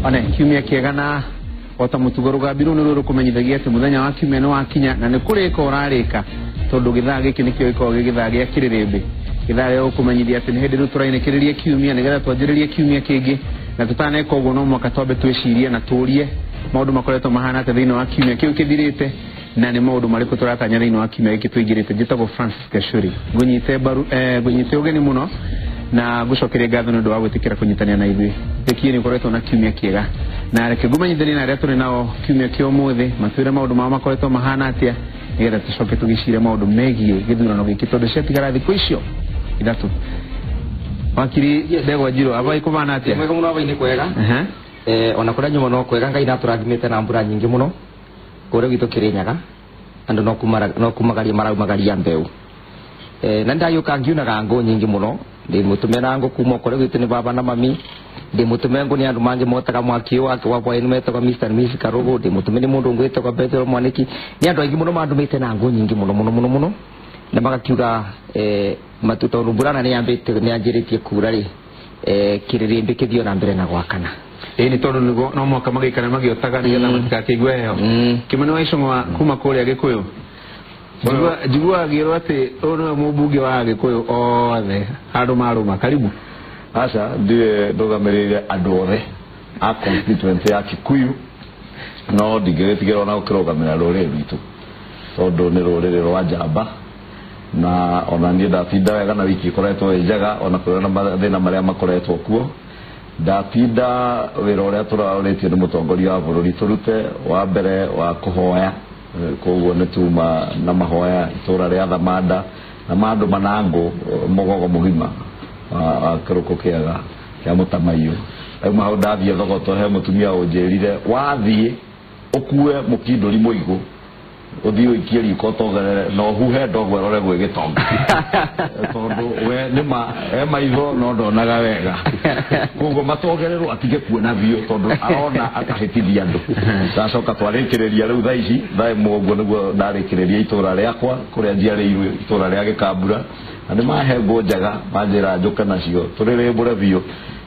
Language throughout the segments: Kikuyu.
One kiumia kĩega na ota mũtugo rũgambi rũu nĩruo rũkũmenyithagia atĩ mũthenya wa kiumia nĩ wakinya na nĩ kũrĩka ũrarĩka tondũ gĩthaa gĩkĩ nĩkĩo gĩkoragwo gĩ gĩthaa gĩa kĩrĩrĩmbĩ. Gĩthaa gĩa gũkũmenyithia atĩ nĩ hĩndĩ rĩu tũrainĩkĩrĩria kiumia nĩgetha twanjĩrĩrie kiumia kĩngĩ, na tũtaneka ũguo no mũhaka twambe twĩcirie na tũrie maũndũ makoretwo mahana atĩa thĩinĩ wa kiumia kĩu kĩthirĩte na nĩ maũndũ marĩkũ tũratanya thĩinĩ wa kiumia gĩkĩ tũingĩrĩte. Njĩtagwo Francis Gachuri, ngũnyite mbaru ngũnyite ũgeni mũno na ngũcokerie ngatho nĩ ũndũ wa gwĩtĩkĩra kũnyitanĩra na ithuĩ. Njĩkie nĩ ũkoretwo na kiumia kĩega, na reke ngũmenyithanie na arĩa tũrĩ nao kiumia kĩa ũmũthĩ matwĩre maũndũ mao makoretwo mahana atĩa nĩgetha tũcoke tũgĩcire maũndũ megiĩ gĩthurano gĩkĩ tondũ ciatigara thikũ icio 3. Wakiri Ndegwa Njirũ, abai kũbana atĩa? Mwega mũno, abai nĩ kwega. Ona kũrĩa nyuma no kwega, Ngai natũrathimĩte na mbura nyingĩ mũno kũrĩa gwitũ Kĩrĩnyaga, andũ no kumagaria maraumagaria mbeũ. Na ndagĩũka ngiunaga ngũ nyingĩ mũno, ndĩ mũtũme na ngũ kuma kũrĩa gwitũ nĩ baba na mami, ndĩ mũtũme ngũ nĩ andũ mangĩ motaga mwaki ũyũ wa bwaĩni metagwo Mr and Mrs Karũgũ, ndĩ mũtũme nĩ mũndũ ũngĩ wĩtagwo Petero Mwanĩki. Nĩ andũ aingĩ mũno mandũmĩte na ngũ nyingĩ mũno mũno mũno mũno, na magakiuga matu tondũ mbura na nĩ yanjĩrĩtie kura rĩ, kĩrĩrĩmbĩ kĩthiĩ na mbere na gwakana. Ĩĩ nĩ tondũ nĩguo no mũhaka magĩikara magĩotaga nĩgetha matikakĩigue heho. Kĩmani wa Icũng'wa kuma kũrĩa Gĩkũyũ, njiguagĩrwo atĩ ũyũ nĩwe mũmbunge wa Agĩkũyũ othe handũ marũma. Karibu. Aca, ndiwe ndũgamĩrĩire andũ othe a constituency ya Kikuyu, no ndingĩgĩtigĩra ona gũkĩrũgamĩrĩra rũrĩrĩ rwitũ tondũ nĩ rũrĩrĩ rwa njamba, na ona niĩ ndatinda wega na wiki ĩkoretwo ĩ njega ona kũrĩ na mathĩna marĩa makoretwo kuo. Ndatinda wĩra ũrĩa tũrarorĩtio nĩ mũtongoria wa bũrũri tũrute wa mbere wa kũhoya, koguo nĩ tuma na mahoya itũra rĩa Thamanda na mandũ manangũ mũgogo mũgima wa kĩrũkũ kĩega kĩa mũtamaiyũ. Rĩu hau ndathiĩ Thogoto he mũtumia ũnjĩrire wathiĩ ũkue mũkindũri mũigũ ũthiĩ ũikie riko ũtogerere na ũhuhe ndogo ĩrore gwĩ gĩtonga tondũ we nĩma e maitho no ndonaga wega, koguo matogererwo atige kuona biũ tondũ arona akahĩtithia andũ. Ndacoka twarĩkĩrĩria rĩu thaa ici thaa ĩmwe ũguo nĩguo ndarĩkĩrĩria itũra rĩakwa kũrĩa njiarĩirwo, itũra rĩa Gĩkambura, na nĩ mahe ngũ njega manjĩra njũke nacio tũrĩrĩmbũre biũ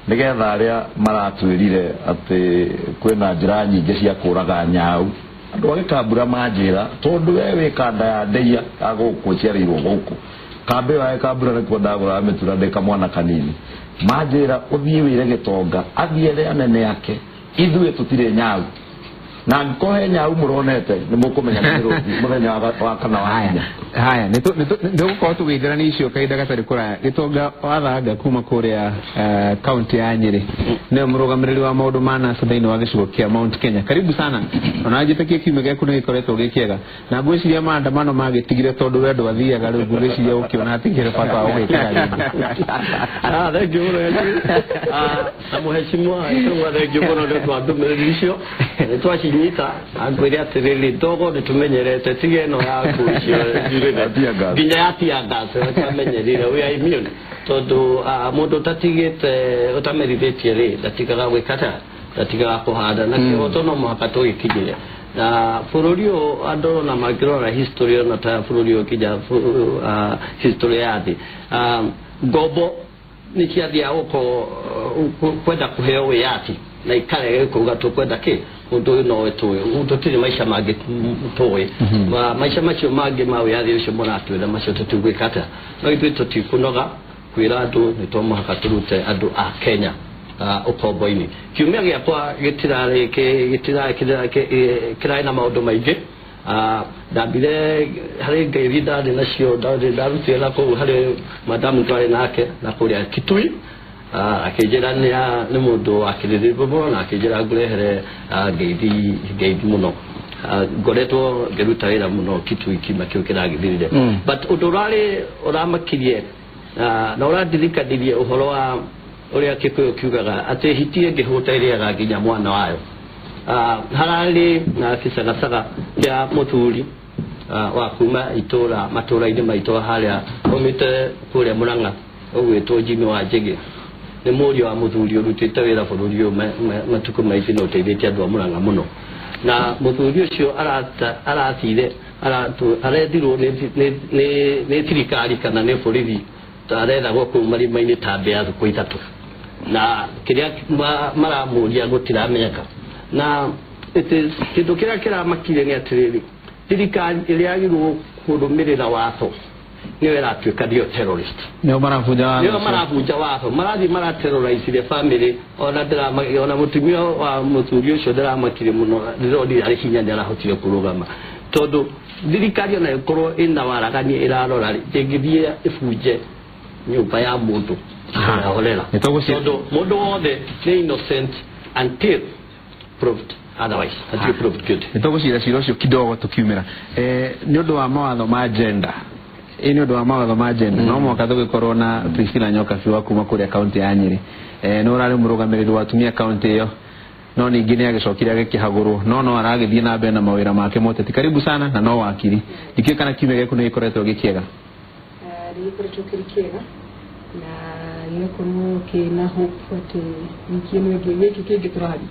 nĩgetha arĩa maratwĩrire atĩ kwĩna njĩra nyingĩ cia kũraga nyau, andũ a Gĩkambura manjĩra tondũ we wĩ kanda ya ndeia ya gũkũ ciarĩirwo gũkũ kambĩ ĩyo ya Gĩkambura nĩkuo ndagũraga mĩtura ndĩ kamwana kanini, manjĩra ũthiĩ wĩre gĩtonga athiĩ ere anene ake ithuĩ tũtirĩ nyau, na angĩkorwo he nyau mũronete nĩ mũkũmenya nĩ mĩrũthi mũthenya wa kana wa kinya. Haya, nĩ tũgũkorwo tũgĩingĩrania icio kahinda gatarĩ kũraya. Gĩtonga Wathanga kuma kũrĩa kaunti ya Nyĩrĩ nĩwe mũrũgamĩrĩri wa maũndũ ma NASA thĩinĩ wa gĩcigo kĩa Mount Kenya. Karibu sana. Ona njĩtĩkie kiumia gĩaku nĩ gĩkoretwo gĩ kĩega, na ngwĩciria maandamano magĩtigire tondũ we ndwathiaga, rĩu ngwĩciria ũkĩona hatikĩrĩ bata wa gũgĩkĩra rĩngĩ. Thank you mũno. Na mũheshimiwa Icũng'wa, thank you mũno nĩ ũndũ wa ndũmĩrĩri icio nĩ twacinyita. Ngwĩre atĩrĩrĩ, ndogo nĩ tũmenyerete, tiga ĩno yaku icio Ya tear gas. Nginya ya tear gas nĩ twamenyerire, we are immune tondũ mũndũ ũtatigĩte ũtamerithĩtie rĩ ndatigaga gwĩka ta ndatigaga kũhanda na kĩhoto no mũhaka tũgĩkinyĩre na bũrũri ũyũ. Andũ ona mangĩrora history ona ta bũrũri ũyũ kinya history ya thĩ, ngombo nĩ ciathiaga gũkorwo kwenda kũheo wĩyathi na ikarege kuga tũkwenda kĩ ũndũ ũyũ nowe tũĩ tũtirĩ maica mangĩ tũĩ. Maica macio mangĩ ma wĩyathi ũcio mũratwĩra macio tũtigwĩka atĩa, no ithuĩ tũtikũnoga kwĩra andũ nĩ to mũhaka tũrute andũ a Kenya ũkombo-inĩ. Kiumia gĩakwa gĩtirarĩ gĩtirarĩ kĩrarĩ na maũndũ maingĩ. Ndambire harĩ ngeithi ndarĩ nacio ndarutire na kũu harĩ madamu twarĩ nake na kũrĩa Kitui. Akĩnjĩra nĩ mũndũ wa kĩrĩrĩmbũ mũno na akĩnjĩra ngũrehere ngeithi mũno. Ngoretwo ngĩruta wĩra mũno Kitui kiumia kĩu kĩragĩthirire, but ũndũ ũrarĩ ũramakirie na ũrandirikanirie ũhoro wa ũrĩa Kĩkũyũ kiugaga atĩ hiti ĩngĩhũta ĩrĩaga nginya mwana wayo. Hararĩ na kĩcagacaga kĩa mũthuri wa kuma itũra matũra-inĩ maitũ harĩa aumĩte kũrĩa Mũrang'a ũgwĩtwo Jimmy wa Njĩgĩ, nĩ mũriũ wa mũthuri ũrutĩte wĩra bũrũri ũyũ matukũ maingĩ na ũteithĩtie andũ a Mũrang'a mũno, na mũthuri ũcio arathire arethirwo nĩ thirikari kana nĩ borithi arethagwo kũu marima-inĩ ta mbĩa thikũ 3. Na kĩrĩa maramũria gũtiramenyeka. Na it is kĩndũ kĩrĩa kĩramakire nĩ atĩrĩrĩ, thirikari ĩrĩa yagĩrĩirwo kũrũmĩrĩra watho nĩyo ĩratuĩka nĩyo terrorist. Nĩo marabunja watho. Nĩo marabunja watho, marathiĩ maraterrorize family. Ona ona mũtumia wa mũthuri ũcio ndĩramakire mũno, ndĩronire arĩ hinya nĩ arahotire kũrũgama, tondũ thirikari ona ĩkorwo ĩna waragania ĩrarora rĩ, ndĩngĩthiĩ ĩbunje nyũmba ya mũndũ horera, tondũ mũndũ wothe nĩ innocent until proved otherwise, until proved guilty. Nĩ tũgũcira cira ũcio kidogo tũkiumĩra nĩ ũndũ wa mawatho ma gender. Nĩ ũndũ wa mawatho ma gender no mwaka tũgĩkorwo na Priscilla Nyokabi wa kuma kũrĩa kaunti ya Nyĩrĩ. Nĩ ũrarĩ mũrũgamĩrĩri wa atumia kaunti ĩyo, no ningĩ nĩ agĩcokire agĩkĩhagũrwo, no aragĩthiĩ na mbere na mawĩra make moteti. Karibu sana na no wakiri. Ndikĩũĩ kana kiumia gĩaku nĩ gĩkoretwo gĩkĩega. Nĩ gĩkoretwo kĩrĩ kĩega na gĩgakorwo kĩna hope atĩ wiki ĩno ĩngĩ gĩkĩ kĩngĩ tũrathiĩ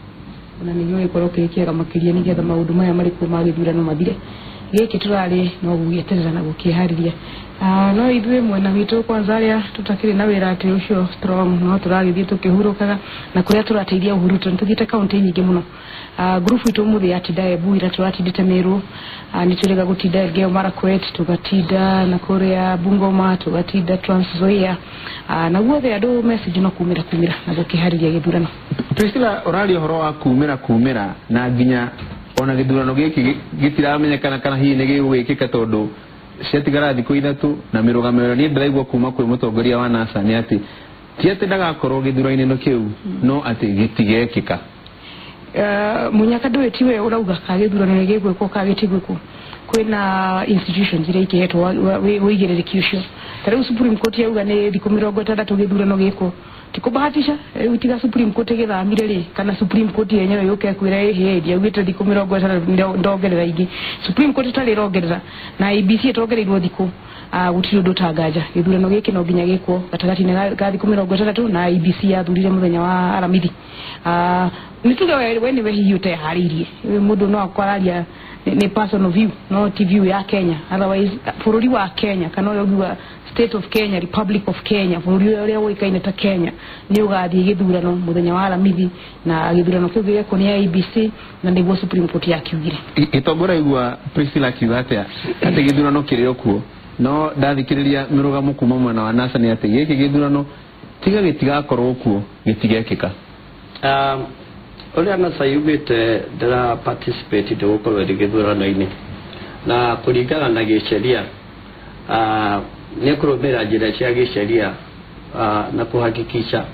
ona nĩ gĩgũkorwo kĩrĩ kĩega makĩria, nĩgetha maũndũ maya marĩ kuo ma gĩthurano mathire. Gĩkĩ tũrarĩ no gũgĩeterera na gũkĩharĩria. No ithuĩ mwena witũ kwanza arĩa tũtakĩrĩ na wĩra atĩ ũcio strong, no tũragĩthiĩ tũkĩhurũkaga na kũrĩa tũrateithia ũhuru, tondũ tũthiĩte kaunti nyingĩ mũno. Ngurubu itũ ũmũthĩ yatinda Embu, ira tũratindĩte Meru, nĩ tũrĩga gũtinda Elgeyo Marakwet, tũgatinda na kũrĩa Bungoma, tũgatinda Trans Nzoia, na guothe andũ message no kumĩra kumĩra na gũkĩharĩria gĩthurano. Priscilla, ũraria ũhoro wa kumĩra na nginya ona gĩthurano gĩkĩ gĩtiramenyekana kana hihi nĩ gĩgũgĩkĩka, tondũ ciatigara thikũ ithatũ na mĩrũgamo ĩyo niĩ ndĩraigua kuma kwĩ mũtongoria wa NASA nĩ atĩ ti atĩ ndagakorwo gĩthurano-inĩ kĩu, no atĩ gĩtigekĩka. Munyaka ndũĩ tiwe ũrauga ka gĩthurano nĩ gĩgwĩkwo ka gĩtigwĩkwo. Kwĩna institutions iria ikĩhetwo wĩigĩrĩrĩki ũcio. Ta rĩu Supreme Court yauga nĩ thikũ 60 gĩthurano gĩkwo, ti kũbahatisha. Rĩu tiga Supreme Court ĩgĩthamire rĩ, kana Supreme Court yenyewe yũke kwĩra ĩhĩ ndiaugĩte thikũ 60 ndongerera ingĩ. Supreme Court ĩtarĩ ĩrongerera na IEBC ĩtongereirwo thikũ, gũtirĩ ũndũ ũtanganja gĩthurano gĩkĩ no nginya gĩkwo gatagatĩ-inĩ ga thikũ 60, na IEBC yathurire mũthenya wa Aramithi. Nĩ tuge we nĩwe hihi ũteharĩirie, mũndũ no akwararia nĩ personal view, no ti view ya Kenya. Otherwise bũrũri wa Kenya kana ũrĩa ũngiuga State of Kenya, Republic of Kenya, bũrũri ũrĩa ũĩkaine ta Kenya nĩ ũgathiĩ gĩthurano mũthenya wa Aramithi, na gĩthurano kĩu gĩgekwo nĩ IEBC na nĩguo Supreme Court yakiugire. Gĩtongo ũraigua Priscilla akiuga atĩa atĩ gĩthurano kĩrĩ o kuo, no ndathikĩrĩria mĩrũgamo kuma mwena wa NASA nĩ atĩ gĩkĩ gĩthurano tiga gĩtigakorwo kuo gĩtigekĩka. Ũrĩa NASA yugĩte ndĩra participate ndĩgũkorwo ĩrĩ gĩthurano-inĩ, na kũringana na gĩsheria nĩ kũrũmĩrĩra njĩra cia gĩsheria na kũhakikisha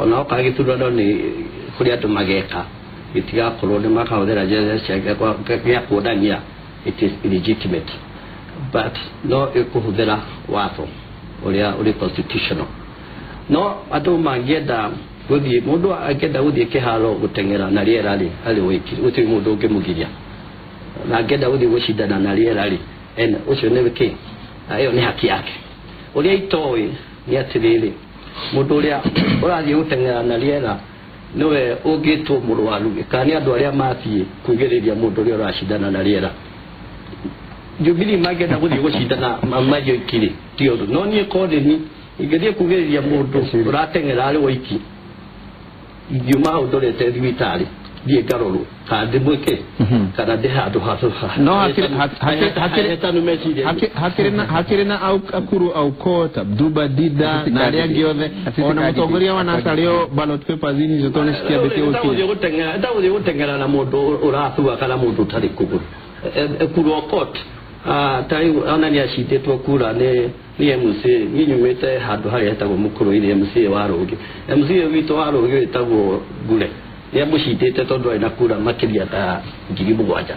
ona okorwo gĩthurano nĩ kũrĩ andũ mageka gĩtigakorwo nĩ makahũthĩra njĩra cia gĩa kuonania it is illegitimate, but no ĩkũhũthĩra watho ũrĩa ũrĩ constitutional. No andũ mangĩenda gũthiĩ, mũndũ angĩenda gũthiĩ kĩharo gũteng'era na rĩera rĩ, arĩ wiki gũtirĩ mũndũ ũngĩmũgiria, na angĩenda gũthiĩ gũcindana na rĩera rĩ, ena ũcio nĩ kĩ, ĩyo nĩ haki yake. Ũrĩa itoĩ nĩ atĩrĩrĩ, mũndũ ũrĩa ũrathiĩ gũteng'era na rĩera nĩwe ũngĩtwo mũrwaru, kana nĩ andũ arĩa mathiĩ kugĩrĩria mũndũ ũrĩa ũracindana na rĩera. Jubilee mangĩenda gũthiĩ gũcindana marĩ oiki rĩ, ti ũndũ, no niĩ korwo nĩ niĩ ingĩthiĩ kugĩrĩria mũndũ ũrateng'era arĩ woiki, ingiuma hau ndorete thibitarĩ thiĩ ngarorwo kana ndĩmwĩke kana ndĩ handũ No hakĩrĩ na Akuru Aukot, Abduba Dida na arĩa angĩ othe, ona mũtongoria wa NASA rĩo ballot papers icio tondũ nĩcikĩambĩtie gũkinya. Ndagũthiĩ gũteng'era na mũndũ ũrathua kana mũndũ ũtarĩ kũgũrũ. Ekuru Aukot ta rĩu ona nĩ acindĩtwo kura nĩ MCA. Niĩ nyumĩte handũ harĩa hetagwo Mũkũrũ-inĩ, MCA wa Rũngĩ, MCA witũ wa Rũngĩ wĩtagwo Ngure nĩ amũcindĩte tondũ arĩ na kura makĩria ta 7,000,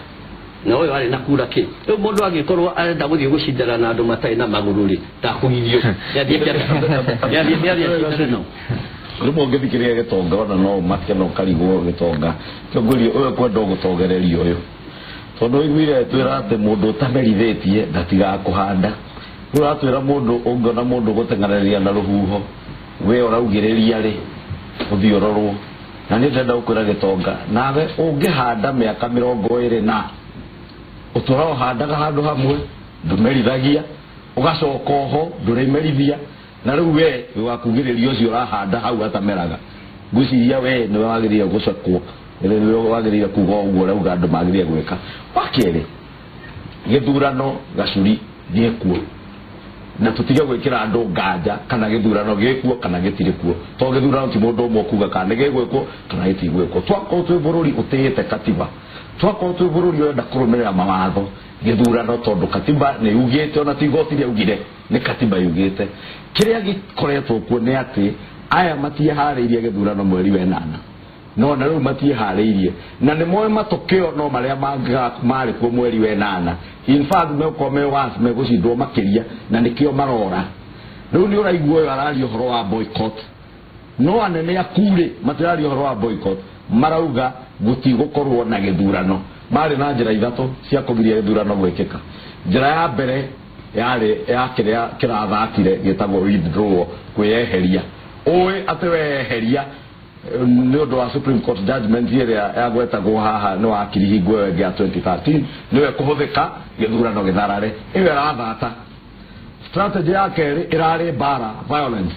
na ũyũ arĩ na kura kĩ. Rĩu mũndũ angĩkorwo arenda gũthiĩ gũcindana na andũ matarĩ na magũrũ rĩ, ndakũgirio nĩathiĩ acindane nao. Rĩmwe ũngĩthikĩrĩria gĩtonga ona no ũmake na ũkarigwo gĩtonga kĩongoria ũyũ kwenda gũtongereria ũyũ, tondũ ũiguire twĩra atĩ mũndũ ũtamerithĩtie ndatigaga kũhanda. Rĩu ũratwĩra mũndũ ũngĩona mũndũ gũteng'ereria na rũhuho we ũraugĩrĩria rĩ, ũthiĩ ũrorwo. Na nĩ ndĩrenda gũkwĩra gĩtonga, nawe ũngĩhanda mĩaka 20 na ũtũra ũhandaga handũ hamwe, ndũmerithagia, ũgacoka oho ndũrĩmerithia, Na rĩu we wa kugĩrĩria ũcio ũrahanda hau atameraga, ngwĩciria we nĩwe wagĩrĩire gũcekwo, nĩwe wagĩrĩire kuga ũguo ũrauga andũ magĩrĩire gwĩka. Wa kerĩ, gĩthurano gacuri gĩkuo, na tũtige gwĩkĩra andũ nganja kana gĩthurano gĩkuo kana gĩtirĩ kuo, tondũ gĩthurano ti mũndũ ũmwe kuga kana nĩ gĩgwĩkwo kana gĩtigwĩkwo. Twakorwo twĩ bũrũri ũtĩĩte katiba, twakorwo twĩ bũrũri ũrenda kũrũmĩrĩra mawatho, gĩthurano tondũ katiba nĩ yugĩte, ona ti igoti rĩaugire, nĩ katiba yugĩte. Kĩrĩa gĩkoretwo kuo nĩ atĩ aya matiĩharĩirie gĩthurano mweri wa ĩnana, no na rĩu matiĩharĩirie, na nĩ moĩ matokeo no marĩa marĩ kuo mweri wa ĩnana. In fact megũkorwo me worse, megũcindwo makĩria, na nĩkĩo marora. Rĩu nĩ ũraigua ũyũ araria ũhoro wa boycott, no anene aku rĩ matiraria ũhoro wa boycott, marauga gũtigũkorwo na gĩthurano. Marĩ na njĩra ithatũ cia kũgiria gĩthurano gwĩkĩka. Njĩra ya mbere yarĩ ya kĩrĩa kĩrathakire gĩtagwo withdrawal, kwĩyeheria. Ũĩ atĩ weyeheria nĩ ũndũ wa Supreme Court judgment ĩrĩa yagwetagwo haha nĩ wakiri hingo ĩyo ĩngĩ ya 2013, nĩyo ĩkũhũthĩka gĩthurano gĩtharare. Ĩyo ĩrathata. Strategy ya kerĩ ĩrarĩ mbara, violence,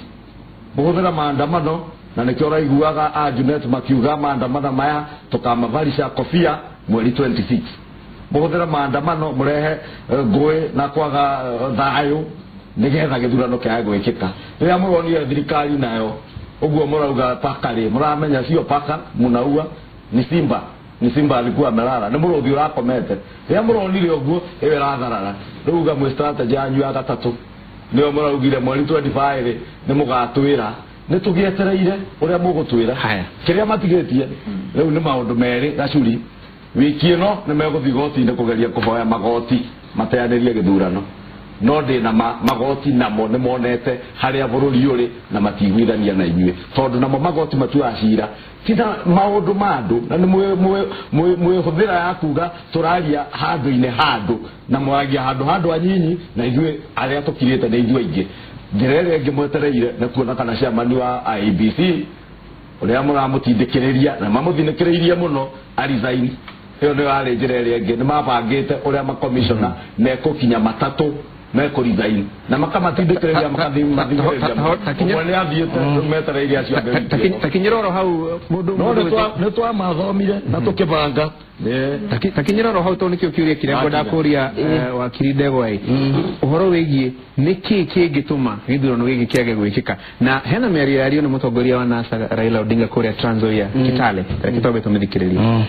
mũhũthĩra maandamano, na nĩkĩo ũraiguaga a Junet makiuga maandamano maya tũkamavarisha kobia mweri 26. Mũhũthĩra maandamano mũrehe ngũĩ na kwaga thayũ nĩgetha gĩthurano kĩage gwĩkĩka. Rĩrĩa mũronire thirikari nayo ũguo mũrauga paka rĩ, mũramenya sio paka mũnaua, ni simba, ni simba alikuwa amelala, nĩ mũrũthi ũrakomete. Rĩrĩa mũronire ũguo ĩyo ĩratharara. Rĩu uga mwĩ strategy yanyu ya gatatũ nĩyo mũraugire mweri 25 nĩ mũgatwĩra, nĩ tũgĩetereire ũrĩa mũgũtwĩra. Kĩrĩa matigĩtie rĩu nĩ maũndũ merĩ gacuri. Wiki ĩno nĩ megũthiĩ igoti-inĩ kũgeria kũhoya magoti mateanĩrie gĩthurano, no ndĩna magoti namo nĩ monete harĩa bũrũri ũrĩ na matiguithania na inyuĩ, tondũ namo magoti matuaga cira ti na maũndũ ma andũ, na nĩ mwĩhũthĩra ya kuga tũraria handũ-inĩ handũ, na mwaragia handũ handũ anyinyi, na ithuĩ arĩa tũkirĩte nĩ ithuĩ aingĩ. Njĩra ĩrĩa ĩngĩ mwetereire nĩ kuona kana chairman wa IEBC ũrĩa mũramũtindĩkĩrĩria na mamũtindĩkĩrĩirie mũno a resign. Ĩyo nĩyo yarĩ njĩra ĩrĩa ĩngĩ. Nĩ mabangĩte ũrĩa makomishona mekũkinya matatũ mekũ resign na makamatindĩkĩrĩria makathingĩrĩria. Ũmwe nĩ athiĩte, metereire acio angĩ. Takinyĩra oro hau mũndũ, no nĩ twamathomire na tũkĩbanga. Takinyĩra oro hau, tondũ nĩkĩo kĩũria kĩrĩa ngwenda kũria wakiri Ndegwa ĩ, ũhoro wĩgiĩ nĩkĩĩ kĩngĩtũma gĩthurano gĩkĩ kĩage gwĩkĩka, na hena mĩario yario nĩ mũtongoria wa NASA Raila Odinga kũrĩa Trans Nzoia Kitale. Reke twambe tũmĩthikĩrĩrie.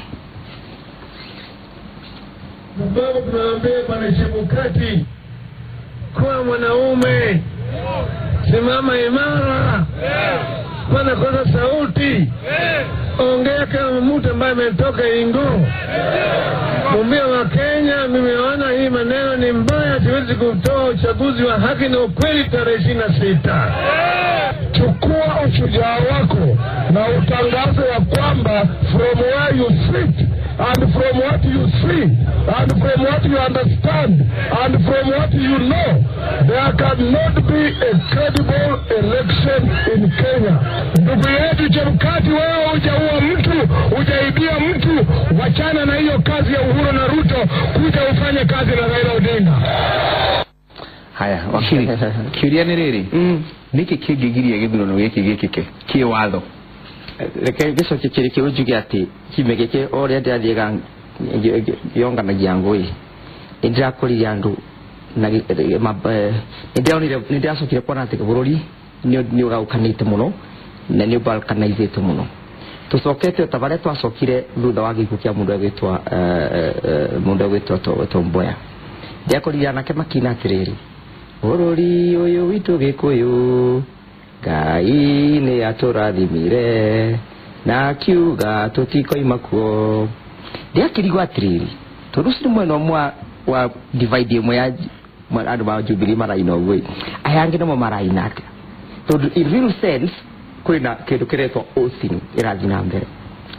Sababu tunaambia Bwana Chebukati, kuwa mwanaume, simama imara, pana kosa sauti, ongea kama mtu ambaye ametoka Ingo. Mwambie wa Kenya, mimi naona hii maneno ni mbaya, siwezi kutoa uchaguzi wa haki na ukweli tarehe 26. Chukua ushujaa wako na utangaze ya kwamba from where you sit and from what you see and from what you understand and from what you know, there cannot be a credible election in Kenya. Ndugu yetu Chebukati, wewe hujaua mtu, hujaibia mtu, wachana na hiyo kazi ya Uhuru na Ruto, kuja ufanye kazi na Raila Odinga. Haya wakiri, kĩũria nĩ rĩrĩ, nĩkĩ kĩngĩgiria gĩthurano gĩkĩ gĩkĩke kĩwatho? Reke gĩcokie kĩrĩ kĩu, njuge atĩ kiumia gĩkĩ o ũrĩa ndĩrathiĩga ngĩonganagia ngũĩ, nĩ ndĩrakũrire andũ na nĩ ndĩronire, nĩ ndĩracokire kuona atĩ bũrũri nĩ ũgaũkanĩte mũno na nĩ ũbalkanizĩte mũno. Tũcokete o ta barĩa twacokire thutha wa gĩkuũ kĩa mũndũ egwĩtwo Tom Mboya. Ndĩrakorire anake makina atĩrĩrĩ, bũrũri ũyũ witũ Gĩkũyũ, Ngai nĩ atũrathimire na akiuga tũtikoima kuo. Ndĩrakĩrigwo atĩrĩrĩ, tondũ ũcio nĩ mwena ũmwe wa divide ĩmwe ya andũ ma Jubilee maraina ũguo, aya angĩ namo maraina atĩa? Tondũ in real sense kwĩna kĩndũ kĩretwo oathing ĩrathiĩ na mbere,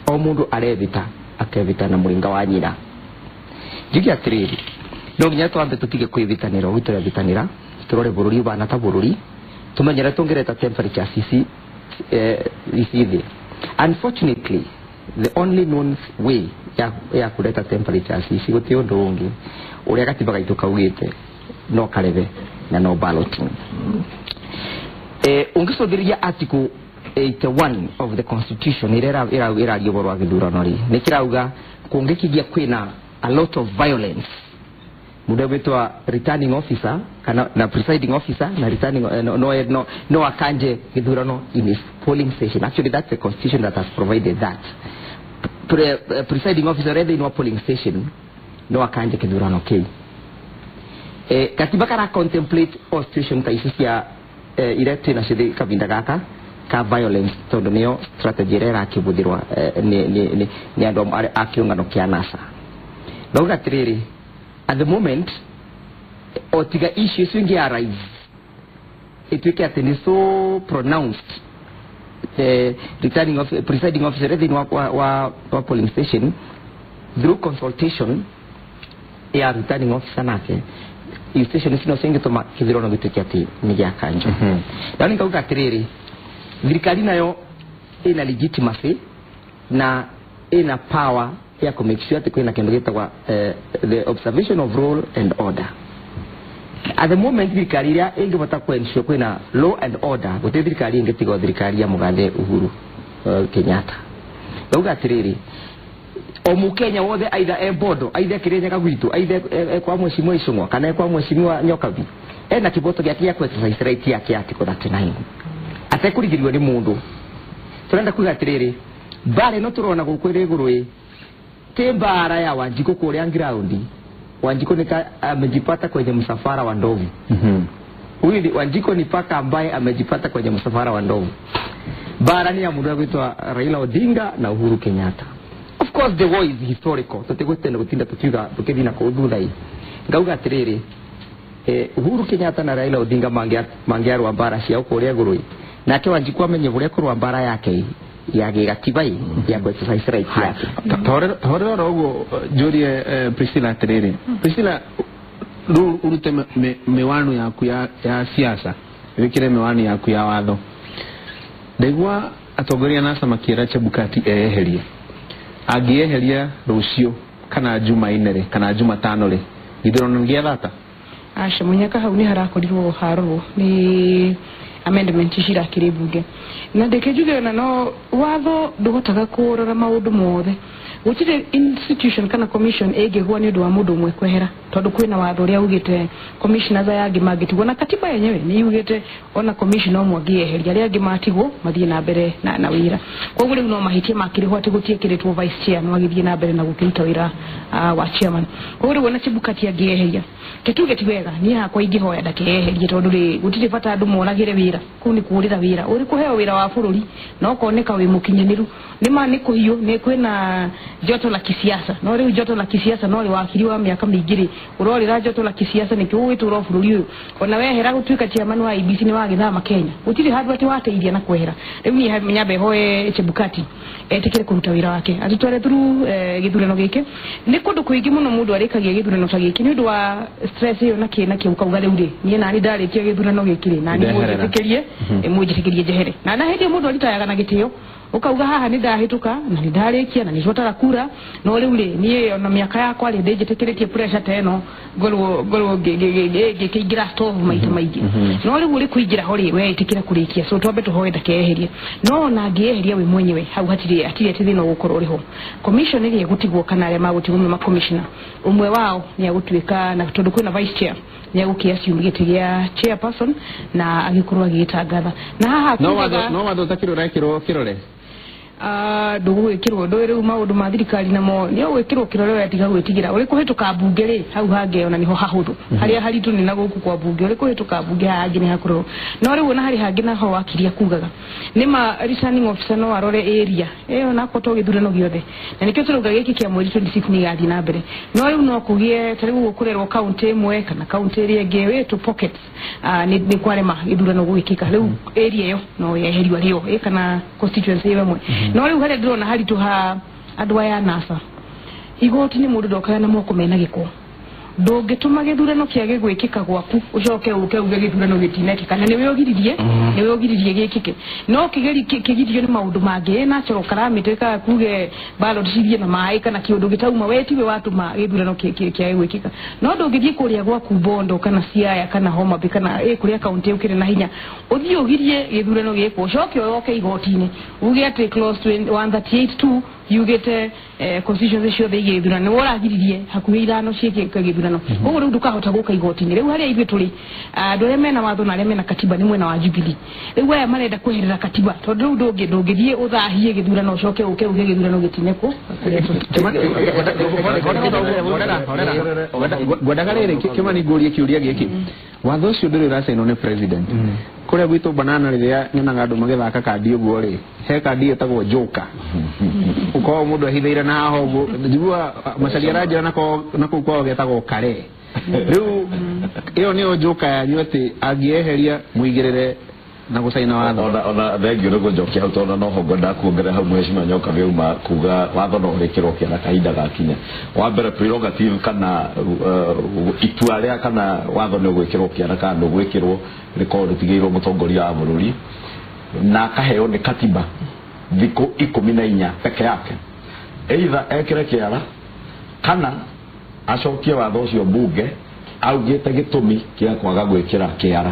o mũndũ arevita akevita na mũringa wa nyina. Njuge atĩrĩrĩ, no nginya twambe tũtige kwĩvitanĩra ũguo tũrevitanĩra, tũrore bũrũri ũbana ta bũrũri, tumenyere tũngĩreta temperatures ici ici thĩ. Unfortunately, the only known way ya kũreta temperatures ici, gũtirĩ ũndũ ũngĩ ũrĩa gatiba gaitũ kaugĩte, no karebe na no balloting. Ungicũthĩrĩria article 81 of the constitution ĩrĩa ĩraria ũhoro wa gĩthurano rĩ, nĩ kĩrauga kũngĩkĩgia kwĩna a lot of violence, mũndũ egwĩtwa returning officer kana na presiding officer na returning no akanje gĩthurano in his polling station. Actually, that's the constitution that has provided that. Presiding officer thĩinĩ wa polling station no akanje gĩthurano kĩu. Katiba kara contemplate all situation ta ici cia iria twĩnacio kavinda gaka ka violence, tondũ nĩyo strategy ĩrĩa ĩrakĩhũthĩrwa nĩ andũ a kĩũngano kĩa NASA. Ndauga atĩrĩrĩ, at the moment o tiga issue icio ingĩ arise ĩtuĩke atĩ nĩ so pronounced, returning of, presiding officer thĩinĩ wa polling station through consultation ya returning officer nake station ici no cingĩtũma kĩthurano gĩtuĩke atĩ nĩ gĩa kanjo. Na nĩ ngauga atĩrĩrĩ, thirikari nayo ĩna legitimacy na ĩna power ya kũ make sure atĩ kwĩna kĩndũ gĩtagwa the observation of rule and order. At the moment thirikari ĩrĩa ĩngĩhota kũ ensure kwĩna law and order, gũtirĩ thirikari ĩngĩ tiga thirikari ya mũgathe Uhuru Kenyatta. Ndauga atĩrĩrĩ, o mukenya wothe aitha e Bondo, aitha e Kirinyaga gwitũ, aitha e kwa mheshimiwa Icũng'wa kana e kwa mheshimiwa Nyokabi, ena kĩboto gĩake gĩa ku-exercise right yake ya article 39 atekũrigĩrĩrio nĩ mũndũ. Tũrenda kuga atĩrĩrĩ, mbara ĩno tũrona gũkũ ĩrĩ igũrũ ĩ ti mbara ya Wanjikũ kũrĩa ground. Wanjikũ ni amejipata kwenye msafara wa ndovu. Huyu ni Wanjikũ ni paka ambaye amejipata kwenye msafara wa ndovu. Mbara ni ya mũndũ agwĩtwa Raila Odinga na Uhuru Kenyatta. Of course the war is historical, tũtigũtenda gũtinda tũkiuga tũkĩthiĩ na kũu thutha ĩ. Ngauga atĩrĩrĩ, Uhuru Kenyatta na Raila Odinga mangĩarũa mbara ciao kũrĩa igũrũ ĩ, nake Wanjikũ amenye ũrĩa kũrũa mbara yake ya gĩgatiba ĩ ya ku-exercise right yake. Tahorera oro ũguo njũrie Priscilla atĩrĩrĩ, Priscilla, rĩu ũrute mĩwanu yaku ya siasa wĩkĩre mĩwani yaku ya watho. Ndaigua atongoria NASA makĩra Chebukati eyeherie, angĩeheria rũciũ kana Jumanne rĩ kana Jumatano rĩ, gĩthurano nĩ gĩa thata? Aca, Munyaka, hau nĩ harakorirwo harorwo nĩ amendment cirakĩrĩ mbunge, na ndeke njuge ona no watho ndũhotaga kũrora maũndũ mothe. Gũtirĩ institution kana commission ĩngĩgwa nĩ ũndũ wa mũndũ ũmwe kwehera, tondũ kwĩna watho ũrĩa ugĩte commissioners aya angĩ mangĩtigwo, na katiba yenyewe nĩ yugĩte ona commissioner ũmwe angĩeheria arĩa angĩ matigwo mathiĩ na mbere na wĩra. Koguo rĩu no mahĩtia makĩrĩho atĩ gũtiĩkĩrĩtwo vice chair no agĩthiĩ na mbere na gũkĩruta wĩra wa chairman. Koguo rĩu ona Chebukati angĩeheria, kĩtuge ti wega, niĩ hakwa ingĩhoya ndakeeherie, tondũ rĩ gũtirĩ bata andũ moragĩre wĩra kũu nĩ kũũrĩra wĩra ũrĩ kũheo wĩra wa bũrũri na ũkoneka wĩ mũkinyanĩru. Nĩ ma nĩ kũhiũ, nĩ kwĩna joto la kisiasa, no rĩu joto la kisiasa no rĩ wakiri wa mĩaka mĩingĩ rĩ ũrorĩra joto la kisiasa nĩkĩo ũgwĩtũra bũrũri ũyũ. Ona wehera gũtuĩka chairman wa IEBC nĩ wagĩthama Kenya, gũtirĩ handũ atĩ wateithia na kwehera. Rĩu niĩ nyambe hoe Chebukati etĩkĩre kũruta wĩra wake atũtware through gĩthurano gĩkĩ. Nĩ kũndũ kũingĩ mũno mũndũ arĩkagia gĩthurano ta gĩkĩ nĩ ũndũ wa stress ĩyo na kĩ na kĩ, ũkauga rĩu rĩ niĩ nani ndarĩkia gĩthurano gĩkĩ rĩ nani mũnjĩtĩkĩrie mũnjĩtĩkĩrie njehere, na hĩndĩ ĩyo mũndũ aritayaga na gĩtĩo, ũkauga haha nĩ ndahĩtũka na nĩ ndarĩkia na nĩ twatara kura, no rĩu rĩ niĩ ona mĩaka yakwa rĩ ndĩnjĩtĩkĩrĩtie pressure ta ĩno ngorwo ngĩkĩingĩra stove maita maingĩ. No rĩu ũrĩ kũingĩra ho rĩ we ĩtĩkĩra kũrĩkia, so twambe tũhoe ndakeyeherie. No ona angĩeheria we mwenyewe hau hatirĩ atĩ thĩna ũgũkorwo ũrĩ ho. Commission ĩrĩa ĩgũtigwo kana arĩa magũtigwo nĩ makomishona, ũmwe wao nĩ agũtuĩka, na tondũ kwĩna vice chair nĩ agũkĩ assume gĩtĩ gĩa chairperson na agĩkorwo agĩgĩtangatha na haha no watho ũtakĩrĩ ũrekĩrwo kĩrore ndũgwĩkĩrwo ndũĩ rĩu maũndũ ma thirikari namo nĩ ũgwĩkĩrwo kĩrore we tiga gwĩtigĩra ũrĩ kũhĩtũka mbunge rĩ hau hangĩ ona nĩho hahũthũ harĩa haritũ nĩ na gũkũ kwa mbunge ũrĩ kũhĩtũka mbunge haha hangĩ nĩ hakũrorwo. No rĩu ona harĩ hangĩ naho wakiria kugaga nĩ ma returning officer no arore area ĩyo nako to gĩthurano gĩothe, na nĩkĩo tũrauga gĩkĩ kĩa mweri 26 nĩ gĩgathiĩ na mbere. No rĩu no kũgĩe ta rĩu gũkũrerwo kaunti ĩmwe kana kaunti ĩrĩa ĩngĩ wĩ pockets nĩ kwarema gĩthurano gwĩkĩka, rĩu area ĩyo no yeherio rĩo ĩ kana constituency ĩyo ĩmwe. No rĩu harĩa ndĩrona haritũ ha andũ aya NASA igoti nĩ mũndũ ndokaga na moko mena gĩko. Ndũngĩtũma gĩthurano kĩage gwĩkĩka gwaku ũcoke ũke uge gĩthurano gĩtinekĩka na nĩwe ũgiririe nĩwe ũgiririe gĩkĩke no kĩgirio nĩ maũndũ mangĩ natural calamity ka kuge ballot cithiĩ na maĩ kana kĩũndũ gĩtauma we tiwe watũma gĩthurano kĩage gwĩkĩka no ndũngĩthiĩ kũrĩa gwaku Bondo kana Siaya kana Homa Bay kana kũrĩa kaunti ũkĩrĩ na hinya ũthiĩ ũgirie gĩthurano gĩkwo ũcoke ũroke igoti-inĩ uge atĩ clause 138(2) yugĩte constitution ciothe igĩthurano nĩ ũragiririe hakuhĩ ithano ciĩke gĩthurano koguo rĩu ndũkahota gũka igoti-inĩ rĩu harĩa ithuĩ tũrĩ andũ arĩa mena watho na arĩa mena katiba nĩ mwena wa Jubilee rĩu aya marenda kweherera katiba tondũ rĩu ndũngĩthiĩ ũthahie gĩthurano ũcoke ũke uge gĩthurano gĩtinekwo ngwendaga rĩrĩ Kĩmani ngũrie kĩũria gĩkĩ watho ũcio ndũrĩ ũracainwo nĩ president kũrĩa gwitũ banana rĩrĩa nyonaga andũ magĩthaka kandi ũguo rĩ he kandi ĩtagwo Joker ũkorwo mũndũ ahithaire na haha ũguo njigua Macharia aranjĩra na kũu kwao getagwo kare rĩu ĩyo nĩyo Joker yanyu atĩ angĩeheria mũigĩrĩre na gũcaina watho ona thengio nĩ kũnjokia hau tondũ no ho ngwendaga kuongerera hau mheshimiwa Nyoka gĩuma kuga watho no ũrĩkĩrwo kĩara kahinda gakinya wa mbere prerogative kana itua rĩa kana watho nĩ ũgwĩkĩrwo kĩara kana ndũgwĩkĩrwo rĩkorwo rĩtigĩirwo mũtongoria wa bũrũri na akaheo nĩ katiba thikũ 14 peke yake either ekĩre kĩara kana acokie watho ũcio mbunge augĩte gĩtũmi kĩa kwaga gwĩkĩra kĩara.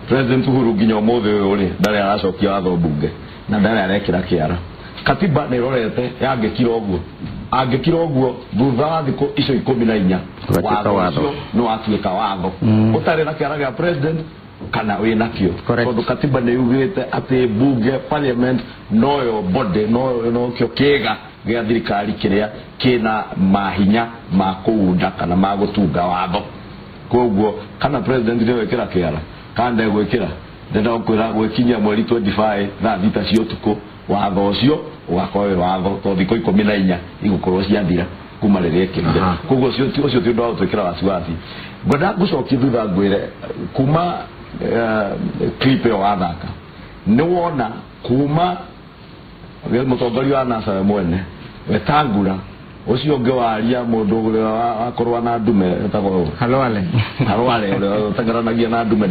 President Uhuru nginya ũmũthĩ ũyũ rĩ ndarĩ aracokia watho mbunge na ndarĩ arekĩra kĩara. Katiba nĩ ĩrorete yangĩkira ũguo angĩkira ũguo thutha wa thikũ icio 14 watho ũcio nĩ watuĩka watho ũtarĩ na kĩara gĩa president kana wĩ nakĩo tondũ katiba nĩ yugĩte atĩ mbunge parliament noyo body nokĩo kĩga gĩa thirikari kĩrĩa kĩna mahinya ma kũunda kana ma gũtunga watho koguo kana president nĩ wekĩra kĩara kana ndegwĩkĩra ndenda gũkwĩra gwĩkinyia mweri 25 thaa 6 cia ũtukũ watho ũcio ũgakorwo wĩ watho tondũ thikũ 14 igũkorwo ciathira kuma rĩrĩa ĩkĩrire koguo ũcio ti ũndũ wa gũtwĩkĩra wasiwasi. Ngwenda ngũcokie thutha ngwĩre kuma clip ĩyo wathaka nĩ wona kuma mũtongoria wa NASA we mwene Wetangula ũcio ũngĩ waria mũndũ ũrĩa wakorwo na ndume etagwo Halwale Halwale ũrĩa ũteng'eranagia na ndume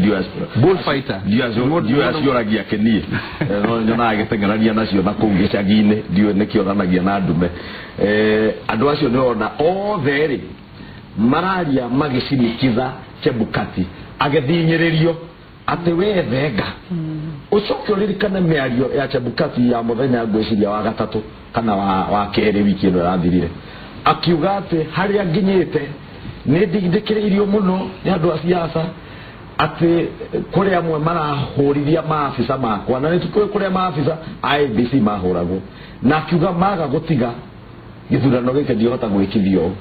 bullfighter ndiũĩ acioragia kĩniĩ no nyonaga agĩteng'erania nacio na kũu gĩcagi-inĩ ndiũĩ nĩkĩo onanagia na ndume. Andũ acio nĩwona othe rĩ mararia magĩcinikiza Chebukati agĩthinyĩrĩrio atĩ we thenga ũcoke ũririkane mĩario ya Chebukati ya mũthenya ngwĩciria wa gatatũ kana wa kerĩ wiki ĩno ĩrathirire akiuga atĩ harĩa nginyĩte nĩ ndindĩkĩrĩirio mũno nĩ andũ a siasa atĩ kũrĩ amwe marahũrithia maabisa makwa na nĩtũkũĩ kũrĩa maabisa a IEBC mahũragwo na akiuga maga gũtiga gĩthurano gĩkĩ ndihota gwĩkithio ũũ.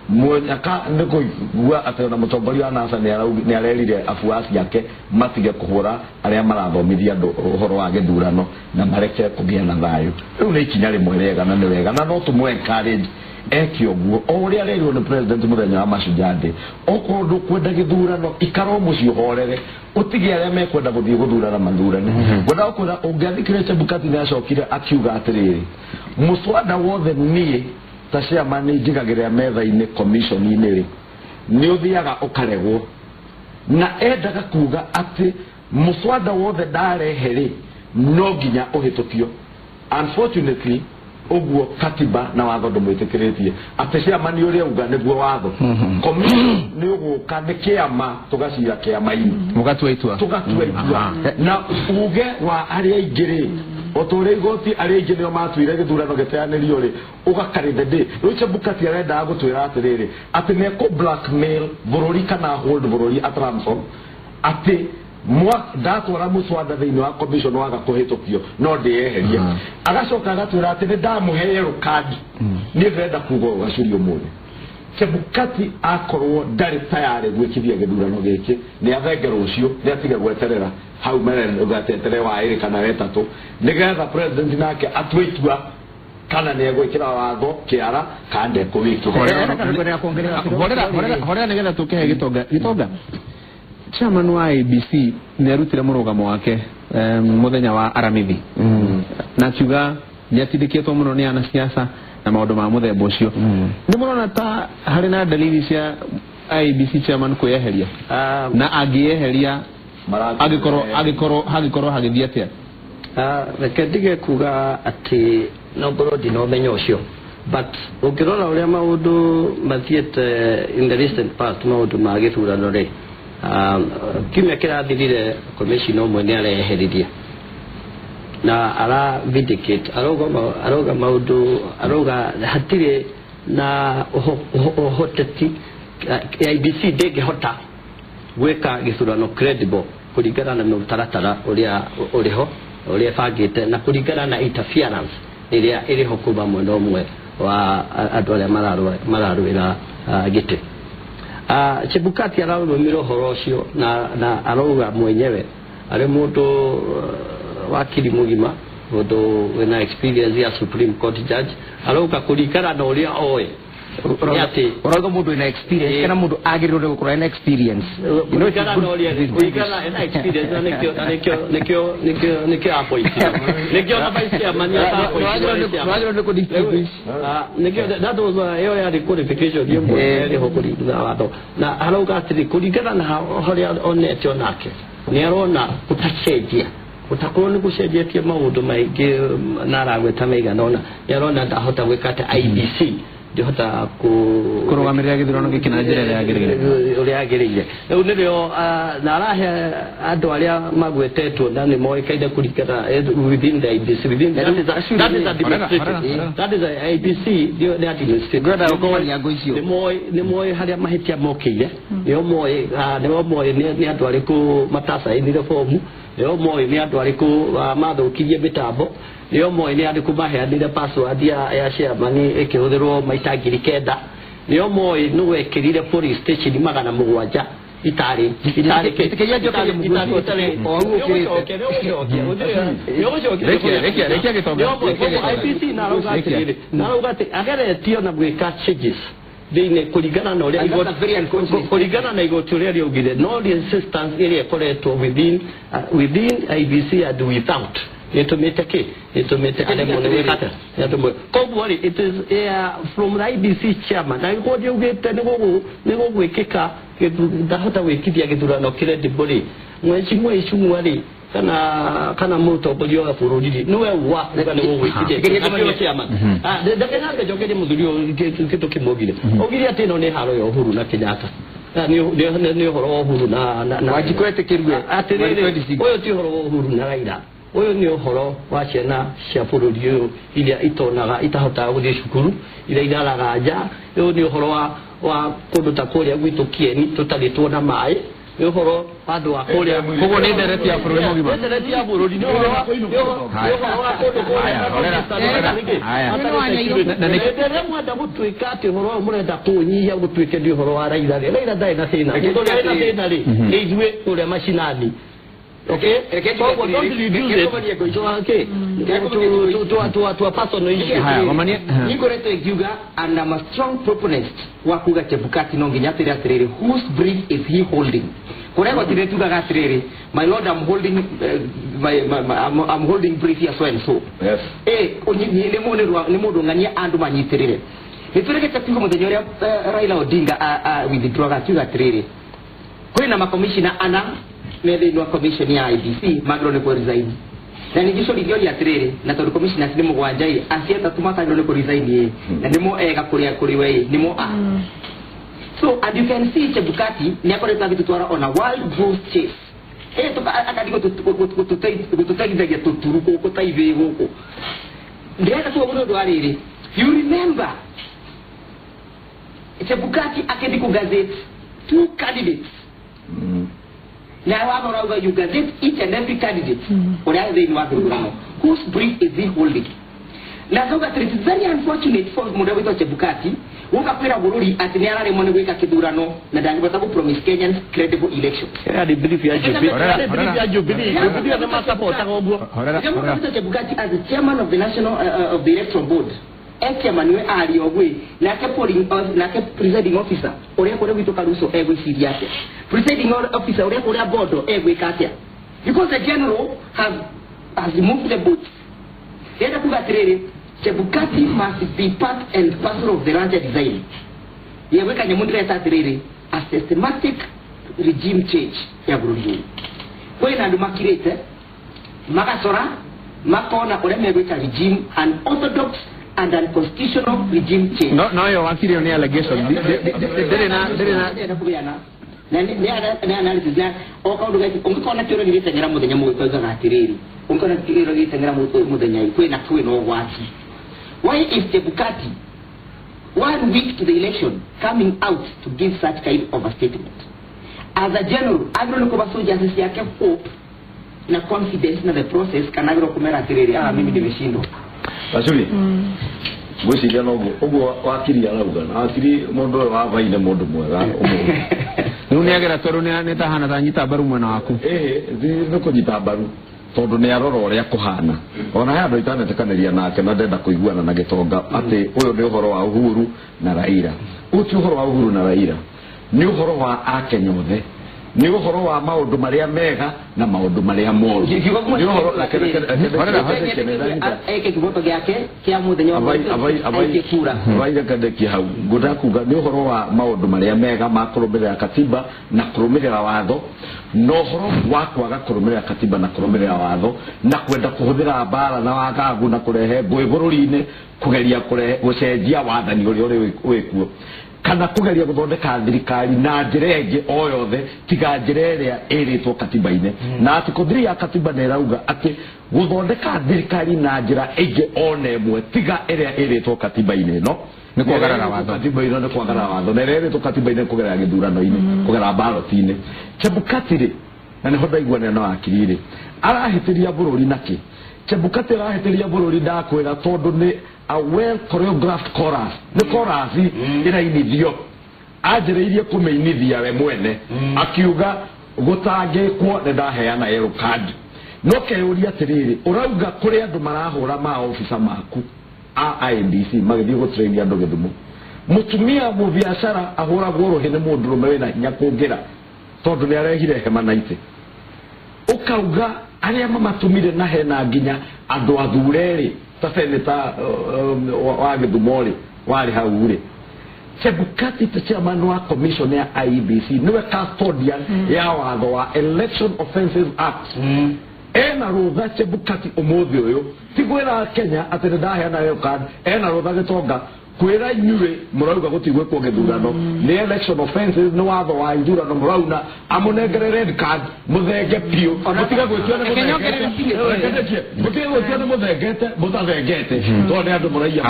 Mũnyaka nĩ kũigua atĩ ona mũtongoria wa NASA nĩ arerire afuasi ake matige kũhũra arĩa marathomithia andũ ũhoro wa gĩthurano na mareke kũgĩa na thayũ. Rĩu nĩ ikinya rĩmwe rĩega na nĩ wega na no tũmũ encourage eke ũguo o ũrĩa arerirwo nĩ president mũthenya wa Mashujaa Day okorwo ndũkwenda gĩthurano ikara o mũciĩ ũhorere ũtige arĩa mekwenda gũthiĩ gũthurana mathurane. Ngwenda gũkwĩra ũngĩathikĩrĩria Chebukati nĩ acokire akiuga atĩrĩrĩ mũswada wothe niĩ ta chairman njigagĩrĩra metha-inĩ commission-inĩ rĩ nĩ ũthiaga ũkaregwo na endaga kuga atĩ mũswada wothe ndarehe rĩ no nginya ũhĩtũkio. Unfortunately ũguo katiba na watho ndũmwĩtĩkĩrĩtie atĩ chairman ũrĩa uga nĩguo watho commission nĩ ũgũka nĩ kĩama tũgacira kĩama-inĩ mũgatua itua tũgatua itua na uge wa arĩa aingĩ rĩ o ta ũrĩa igoti arĩa aingĩ nĩo matuire gĩthurano gĩteanĩrio rĩ ũgakarĩ the day. Rĩu Chebukati arendaga gũtwĩra atĩrĩrĩ atĩ nĩekũ blackmail bũrũri kana hold bũrũri at ransom atĩ ndatwara mũswada thĩinĩ wa commission waga kũhĩtũkio no ndĩyeherie agacoka agatwĩra atĩ nĩ ndamũhe yellow card niĩ ndĩrenda kuga ũgacurio ũmũthĩ. Chebukati akorwo ndarĩ tayarĩ gwĩkithia gĩthurano gĩkĩ nĩ athenge rũciũ nĩ atige gweterera hau mbere ũgatetere wa ĩrĩ kana wetatũ nĩgetha president nake atue itua kana nĩ egwĩkĩra watho kĩara kana ndekũwĩkĩra. Horera nĩgetha tũkĩhe Gĩtonga. Gĩtonga chairman wa IEBC nĩ arutire mũrũgamo wake mũthenya wa Aramithi na akiuga nĩ atindĩkĩtwo mũno nĩ anasiasa na maũndũ ma mũthemba ũcio. Nĩ mũrona ta harĩ na dalili cia IEBC chairman kwĩyeheria? Na angĩyeheria angĩkorwo hagĩthiĩ atĩa? Reke ndige kuga atĩ no ngorwo ndina ũmenyo ũcio, but ũngĩrora ũrĩa maũndũ mathiĩte in the recent past, maũndũ ma gĩthurano rĩ, kiumia kĩrathirire commissioner ũmwe nĩ areheririe na ara vindicate, arauga maũndũ, arauga hatirĩ na ũhoteti, IEBC ndĩngĩhota gwĩka gĩthurano credible kũringana na mũtaratara ũrĩa ũrĩho, ũrĩa ĩbangĩte, na kũringana na interference ĩrĩa ĩrĩho kuma mwena ũmwe wa andũ arĩa mararũĩra gĩtĩ. Chebukati ararũmĩra ũhoro ũcio na arauga mwenyewe arĩ mũndũ wakiri mũgima, mũndũ wĩna experience ya Supreme Court judge, arauga kũringana na ũrĩa oĩ Ũrauga mũndũ wĩna experience kana mũndũ agĩrĩirwo nĩ gũkorwo ena experience? Kũringana na ũrĩa, kũringana ena experience, na nĩkĩo appointirwo, nĩkĩo na vice chairman Wagĩrĩirwo nĩ kũ-distinguish. Nĩkĩo that was ĩyo yarĩ qualification ĩmwe ĩrĩho kũringana watho, na arauga atĩrĩ kũringana na harĩa onete onake nĩ arona gũtacenjia, gũtakorwo nĩ gũcenjetie maũndũ maingĩ na aragweta maigana ũna, nĩ arona ndahota gwĩka atĩ IEBC ndĩhota kũrũgamĩrĩra gĩthurano gĩkĩ na njĩra ĩrĩa yagĩrĩire. Ũrĩa yagĩrĩire. Rĩu nĩrĩo na arahe andũ arĩa magwetetwo na nĩ moĩkaine kũringana within the IEBC, within that is administrative, that is IEBC nĩ administrative. Ngwenda gũkũwania ngũ icio. Nĩ moĩ harĩa mahĩtia mokĩire, nĩo moĩ nĩo moĩ nĩ andũ arĩkũ matacainire bomu, nĩo moĩ nĩ andũ arĩkũ mathũkirie mĩtambo, nĩo moĩ nĩ arĩkũ maheanire password ya chairman ĩkĩhũthĩrwo maita 9,000, nĩo moĩ nũ wekĩrire polling station 700 itarĩ Ĩtĩkĩria njokerie mũgucio. O hau ũkĩrĩte. Rekia gĩtonga. IEBC na arauga atĩrĩrĩ, na arauga atĩ ageretio na gwĩka changes thĩinĩ kũringana na ũrĩa And that's a very unfortunate. Kũringana na igoti ũrĩa rĩaugire, no resistance ĩrĩa ĩkoretwo within IEBC and without nĩtũmĩte kĩ nĩtũmĩte aremwo nĩ gwĩka atĩa. Nĩatũmwe. Koguo rĩ, it is from the IEBC chairman na gĩkorwo ndiaugĩte nĩ gũgwĩkĩka ndahota gwĩkithia gĩthurano credible rĩ, mweci Icung'wa rĩ, kana mũtongoria wa bũrũri rĩ, nĩwe wa kuga nĩ gũgwĩkithia Geria. Akĩo chairman. Ndeke njokerie mũthuri ũyũ kĩndũ kĩmwe augire. Augire atĩ ĩno nĩ haro ya Uhuru na Kenyatta. Na nĩ ũhoro wa Uhuru na Wanjikũ etĩkĩrue. Atĩrĩrĩ, ũyũ ti ũhoro wa Uhuru na Raila, ũyũ nĩ ũhoro wa ciana cia bũrũri ũyũ iria itonaga, itahotaga gũthiĩ cukuru, iria iraraga nja. Ũyũ nĩ ũhoro wa kũndũ ta kũrĩa gwitũ Kieni tũtarĩ tuona maĩ, nĩ ũhoro wa andũ a kũrĩa. Koguo nĩ ndereti ya bũrũri mũgima. Nĩ ndereti ya bũrũri, nĩ ũhoro wa kũndũ kũrĩa. Horera, horera. Haya. Na Rĩrĩa mwenda gũtuĩka atĩ ũhoro ũyũ mũrenda kũũnyihia gũtuĩke nĩ ũhoro wa Raila rĩ, Raila ndarĩ na thĩna. Mũndũ ũrĩa wĩna thĩna rĩ, nĩ ithuĩ kũrĩa macinani. Okay? Koguo don't reduce it to okay, to a personal issue. Haya, Wamanie. Nĩngoretwo ngiuga and I'm a strong proponent wa kuga Chebukati no nginya atĩrĩ atĩrĩrĩ, whose brief is he holding? Kũrĩa gotire tugaga atĩrĩrĩ, my lord, I'm holding I'm holding brief here so and so. Nĩ mũndũ ng'ania andũ manyitĩrĩre. Nĩ tũregete kuga mũthenya ũrĩa Raila Odinga withdraw akiuga atĩrĩrĩ kwĩna makomishina ana me thĩinĩ wa commission ya IEBC magĩrĩirwo nĩ kũ-resign, na ningĩ cũrithioria atĩrĩrĩ, na tondũ commissioners nĩ mũgwanja ĩ, acio atatũ matagĩrĩirwo nĩ kũ-resign ĩ, na nĩmo ega kũrĩa kũrĩ we ĩ, nĩmo a. So and you can see Chebukati nĩ akoretwo agĩtũtwara on a wild goose chase, akathiĩ gũtũteithagia tũturu gũkũ ta ithĩ gũkũ. Ndĩrenda kuga mũno ũndũ wa rĩrĩ, you remember Chebukati akĩthiĩ kũ gazette two candidates, na watho ũrauga you gazette each and every candidate ũrĩa thĩinĩ wa gĩthurano. Whose brief is he holding? Na ngauga atĩrĩ, it's very unfortunate for mũndũ ũrĩa wĩtwo Chebukati gũka kwĩra bũrũri atĩ nĩ araremwo nĩ gwĩka kĩthurano na ndangĩhota gũ promise Kenyans credible elections. Yarĩ brief ya Jubilee. Horera, Yarĩ brief ya Jubilee. Jubilee nĩ masapotaga ũguo. Horera, horera. Mr. Chebukati as the chairman of the national of the electoral board, e chairman we ari ogwe nake polling nake presiding officer uria kuria gwitũ Karuso egwiciria atia, presiding officer uria kuria Bondo egwika atia, because the general has removed the boot. Ndĩrenda kuga atĩrĩrĩ, Chebukati must be part and parcel of the larger design. Yeweka nyamundira atiriri a systematic regime change ya Burundi. Kwena andu makirite magasora makona uria megwika regime an orthodox and unconstitutional regime change. No yo wakiri ni allegation. Ndire na na ni analysis na o kaundu gathi ungikona kiuro gigiteng'era muthenya mugikoigaga atiriri ungikona kiuro gigiteng'era muthenya kwina kwina ugwati. Why is Chebukati 1 week to the election coming out to give such kind of a statement? As a general, agro kuba soldiers yake hope na confidence na the process kana agro kumera atiriri mimi nimeshindwa. Basuri. Gwiciria noguo uguo wakiri arauga na wakiri mundu uyu wa vaine mundu mwega umuthi riu niagera tondu ni tahana ta nyita mbaru mwena waku ni kunyita mbaru tondu ni arora uria kuhana ona he andu itanetĩkanĩria nake na ndenda kũiguana na gĩtonga atĩ ũyũ nĩ ũhoro wa Uhuru na Raila. Ũyũ ti ũhoro wa Uhuru na Raila, nĩ ũhoro wa Akenya othe, nĩ ũhoro wa maũndũ marĩa mega na maũndũ marĩa moru. Nĩ ũhoro eke kiboto gĩake kĩa mũthenya wa kura abai hau ngũnda kuga nĩ ũhoro wa maũndũ marĩa mega ma kũrũmĩrĩra katiba na kũrũmĩrĩra watho, na ũhoro wa kwaga kũrũmĩrĩra katiba na kũrũmĩrĩra watho na kwenda kũhũthĩra mbara na wagagu na kũrehe ngũĩ bũrũri-inĩ kũgeria kũrehe gũcenjia wathani ũrĩa ũrĩ wĩkuo kana kugeria guthondeka thirikari na njira ĩngĩ o yothe tiga njira ĩrĩa ĩrĩtwo katiba-inĩ. Na article 3 ya katiba nĩ ĩrauga atĩ guthondeka thirikari na njira ĩngĩ ona ĩmwe tiga ĩrĩa ĩrĩtwo katiba-inĩ ĩno nĩ kwagarara watho. Katiba ĩno nĩ kwagarara watho na ĩrĩa ĩrĩtwo katiba-inĩ kũgerera gĩthurano-inĩ kũgerera ballot-inĩ. Chebukati rĩ, na nĩho ndaiguanĩra na wakiri rĩ, arahĩtĩria bũrũri nakĩ? Chebukati arahĩtĩria bũrũri ndakwĩra tondũ nĩ a well choreographed chorus. Nĩ chorus ĩrainithio anjĩrĩirie kũmĩinithia we mwene akiuga gũtangĩkwo nĩ ndaheana yellow card. No keyũria atĩrĩrĩ, ũrauga kũrĩ andũ marahũra ma officer maku a IEBC magĩthiĩ gũtrain andũ Gĩthumo, mũtumia mũbiacara ahũragwo rũhĩ nĩ mũndũrũme wĩna hinya kũngĩra tondũ nĩ arehire hema na itĩ. Ũkauga arĩa mamatũmire na hena nginya andũ athure rĩ ta seneta wa Gĩthumo rĩ warĩ hau rĩ. Chebukati ta chairman wa commission ya IEBC niwe custodian ya watho wa Election Offences Act. Ena rũtha Chebukati ũmũthĩ ũyũ ti kwĩra Kenya atĩ nĩ ndaheana yellow card, ena rũtha gĩtonga kwĩra inyuĩ mũrauga gũtigwĩkwo gĩthurano nĩ election offences, nĩ watho wa ithurano mũrauna, amũnengere red card mũthenge biũ, mũtige gwĩtua nĩ mũthengete, mũtige gwĩtua nĩ mũthengete mũtathengete tondũ nĩ andũ mũraiya.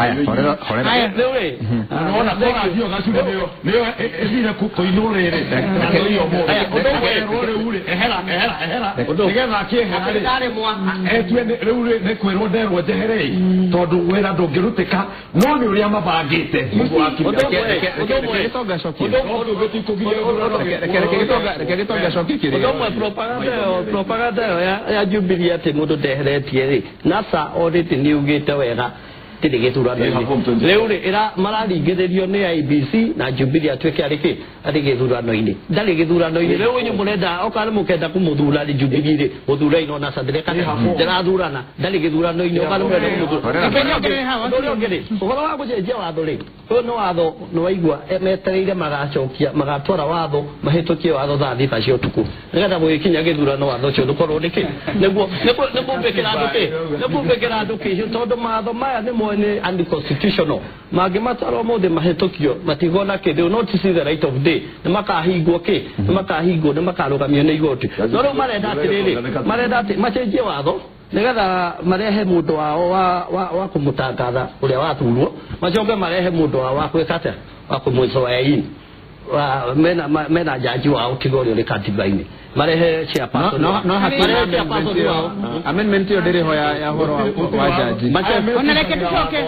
Nona korathi ĩyo gacurĩ nĩyo ĩthire kũinwo rĩrĩ na nĩyo ũmũthĩ rĩu rĩ ehera ehera ehera nĩgetha akĩehera rĩ etue rĩu rĩ nĩ kwĩrwo nderwo njehere tondũ wĩra ndũngĩrutĩka no nĩ ũrĩa mabangĩte. Propaganda ĩyo ya Jubilee atĩ mũndũ ndeheretie rĩ, NASA already nĩ ugĩte wega tiri gĩthurano-inĩ rĩu rĩ mararingĩrĩrio nĩ IEBC na Jubilee atuĩke arĩ kĩ arĩ gĩthurano-inĩ, ndarĩ gĩthurano-inĩ. Rĩu inyuĩ mũrenda okorwo mũkenda kũmũthura rĩ Jubilee rĩ mũthure ino NASA ndĩrathurana ndarĩ gĩthurano-inĩ okorwo mũrenda kũmũthura. Ũndũ ũrĩa ũngĩ rĩ, ũhoro wa gũcenjia watho rĩ, ũyũ nĩ watho nĩ waigua metereire magacokia magatwara watho mahĩtũkie watho thaa thita cia ũtukũ nĩgetha gũgĩkinya gĩthurano watho ũcio ndũkorwo nĩ kĩ nĩguo nĩkũmbĩkĩra andũ kĩ nĩkũmbĩkĩra andũ kĩ tondũ mawatho maya nĩ mwene unconstitutional mangĩmatwara ũmũthĩ mahĩtũkio matigona kĩ they will not see the light of day, nĩ makahingwo kĩ nĩ makahingwo nĩ makarũgamio nĩ igoti. No rĩu marenda atĩrĩrĩ, marenda atĩ macenjie watho nĩgetha marehe mũndũ wao wa kũmũtangatha ũrĩa wathurwo, macoke marehe mũndũ wao wa gwĩka atĩa wa kũmũcoya in mena jaji wao tiga ũrĩa ũrĩ katiba-inĩ marehe chairperson no hatirĩ wao amendment ĩyo ndĩrĩ ho ya ũhoro wa jaji. Ona reke tucoke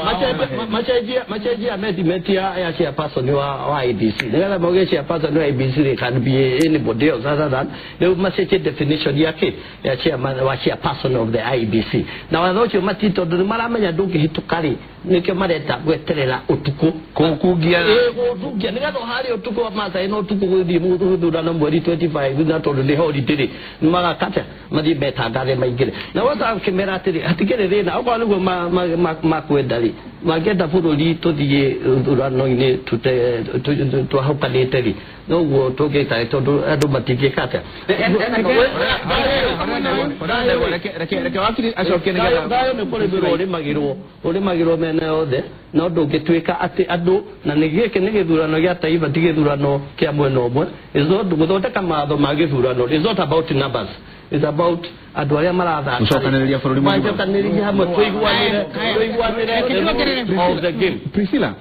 macenjie amendment ya chairperson wa IEBC nĩgetha mauge chairperson wa IEBC can be anybody else other than rĩu macenjie definition yake ya chairman wa chairperson of the IEBC na watho ũcio mati tondũ nĩ maramenya ndũngĩhĩtũka rĩ Nĩkĩo mareta gweterera ũtukũ Kũkungia. Gũkungia nĩgetha harĩ ũtukũ wa Maasai na ũtukũ gũthiĩ gũthurano mweri 25 na tondũ nĩ holiday rĩ nĩmagakata mathiĩ metangathe maingĩre na wothe akĩmera atĩrĩ hatikĩrĩ thĩna okorwo nĩguo makwenda rĩ mangĩenda bũrũri tũthiĩ thurano-inĩ twahũkanĩte rĩ noguo tũngĩka tondũ andũ matingĩka atĩa. Reke wakiri acokie nĩgetha Thayũ nĩ kũrĩmĩrwo ũrĩmagĩrwo mĩena yothe no ndũngĩtuĩka atĩ andũ na nĩ gĩkĩ nĩ gĩthurano gĩa taifa ti gĩthurano kĩa mwena ũmwe. Gũthondeka mawatho ma gĩthurano is not about numbers, it's about andũ arĩa marathaka Gũcokanĩrĩria bũrũri mũgima. Macokanĩrĩrie hamwe tũiguanĩre of the game. Priscilla,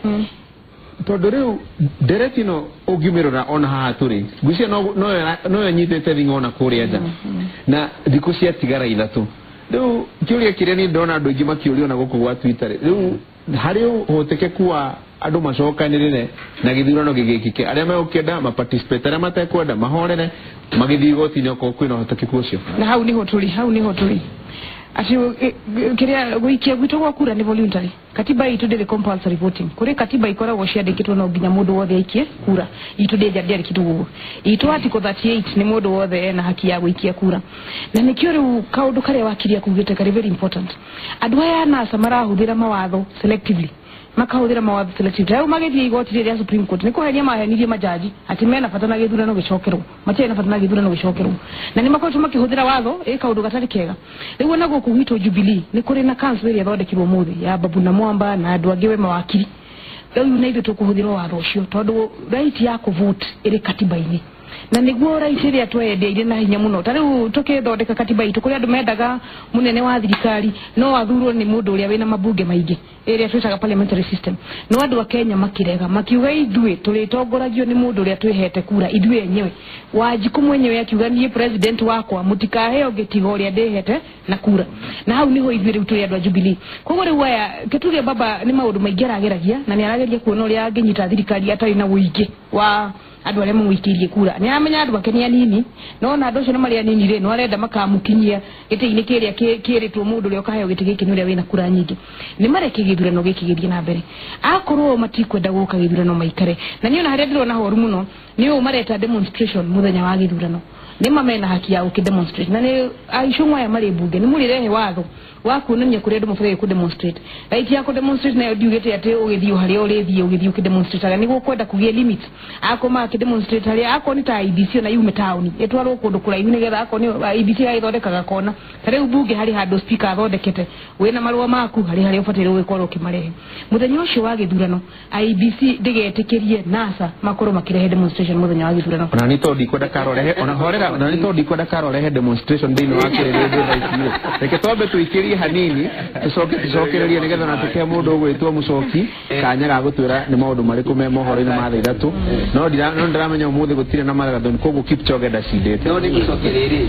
tondũ rĩu ndereti ĩno ũngĩmĩrora ona haha tũrĩ ngwĩciria noyo nyitĩte thing'a ona kũrĩa nja na thikũ ciatigara ithatũ. Rĩu kĩũria kĩrĩa niĩ ndĩrona andũ aingĩ makĩũria ona gũkũ gwa Twitter rĩ, rĩu harĩ ũhotekeku wa andũ macokanĩrĩre na gĩthurano gĩgĩkĩke, arĩa megũkĩenda maparticipate, arĩa matekwenda mahorere magĩthiĩ igoti-inĩ okorwo kwĩna ũhotekeku ũcio. Na hau niho tũrĩ, hau niho tũrĩ atĩ kĩrĩa gũikia gwitũ gwa kura nĩ voluntary. Katiba itũ ndĩrĩ compulsory voting. Kũrĩ katiba ikoragwo ciandĩkĩtwo no nginya mũndũ wothe aikie kura. Itũ ndĩandĩkĩtwo ũguo. Itũ article 38 nĩ mũndũ wothe ena haki ya gũikia kura. Na nĩkĩo rĩu kaũndũ karĩa wakiria kugĩte karĩ very important. Andũ aya a NASA marahũthĩra mawatho selectively, makahũthĩra mawatho selectively. Rĩu magĩthiĩ igoti rĩrĩa Supreme Court nĩ kũhenia mahenirie majaji atĩ mena bata na gĩthurano gĩcokerwo, matiarĩ na bata na gĩthurano gĩcokerwo, na nĩ makoretwo makĩhũthĩra watho ĩ kaũndũ gatarĩ kega. Rĩu ona gũkũ gwitũ Jubilee nĩ kũrĩ na council ĩrĩa ĩthondekirwo mũthĩ ya Babu na Mwamba na andũ angĩ we mawakiri. Rĩu na ithuĩ tũkũhũthĩra watho ũcio tondũ right ya kũvote ĩrĩ katiba-inĩ, na nĩguo right ĩrĩa twendeire na hinya mũno. Ta rĩu tũkĩthondeka katiba itũ kũrĩ andũ mendaga mũnene wa thirikari no athurwo nĩ mũndũ ũrĩa wĩna mabunge maingĩ, ĩrĩa twĩtaga parliamentary system. No andũ a Kenya makĩrega makiuga ithuĩ tũrĩtongoragio nĩ mũndũ ũrĩa twĩhete kura ithuĩ enyewe. Wanjikũ mwenyewe akiuga niĩ president wakwa mũtikaheo gĩtigo ũrĩa ndĩhete na kura. Na hau niho ithuĩ rĩu tũrĩ andũ a Jubilee. Koguo rĩu aya kĩtuge baba nĩ maũndũ maingĩ arageragia na nĩ arageria kuona ũrĩa angĩnyita thirikari atarĩ na ũingĩ wa andũ arĩa mamũikĩirie kura. Nĩ aramenya andũ ake nĩ anini, no ona andũ acio nĩ marĩ anini rĩ, no arenda makamũkinyia gĩtĩ-inĩ kĩrĩa kĩrĩtwo mũndũ ũrĩa ũkaheo gĩtĩ gĩkĩ nĩ ũrĩa wĩna kura nyingĩ. Nĩ mareke gĩthurano gĩkĩ gĩthiĩ na mbere. Akorwo matikwenda gũka gĩthurano maikare. Na niĩ ona harĩa ndĩrona horu mũno nĩ ũũ mareta demonstration mũthenya wa gĩthurano. Nĩ mamena haki ya gũkĩ demonstrate. Na nĩ aicũng'wa aya marĩ mbunge nĩ mũrĩrehe watho wa kuonania kũrĩa andũ mabataire kũ demonstrate. Right ya kũ demonstrate nayo ndiugĩte atĩ ũgĩthiĩ o harĩa ũrĩthiĩ ũgĩthiĩ ũkĩ demonstrate. Nĩguo kwenda kũgĩe limit. Akorwo makĩ demonstrate harĩa akorwo nĩ ta IEBC ona yume taũni ĩtwarwo kũndũ kũraihu nĩgetha akorwo nĩ IEBC ĩgagĩthondekaga kona. Ta rĩu mbunge harĩ handũ speaker athondekete wĩna marũa maku harĩ harĩa ũbataire gũgĩkorwo ũkĩmarehe. Mũthenya ũcio wa gĩthurano IEBC ndĩgetĩkĩrie NASA makorwo makĩrehe demonstration mũthenya wa gĩthurano. Ona nĩ tondũ ndikwenda karorehe ona horera ona nĩ tondũ ndikwenda karorehe demonstration thĩinĩ wa kĩrĩrĩ thaa ici rĩ. Reke twambe tũikĩrie hanini tũcoke tũcokererie nĩgetha na tũkĩhe mũndũ ũgwĩtwo mũcoki kanya ga gũtwĩra nĩ maũndũ marĩkũ me mohoro-inĩ ma thaa ithatũ. No ndĩramenya ũmũthĩ gũtirĩ na marathon koguo Kipchoge ndacindĩte. No nĩ gũcokeria rĩ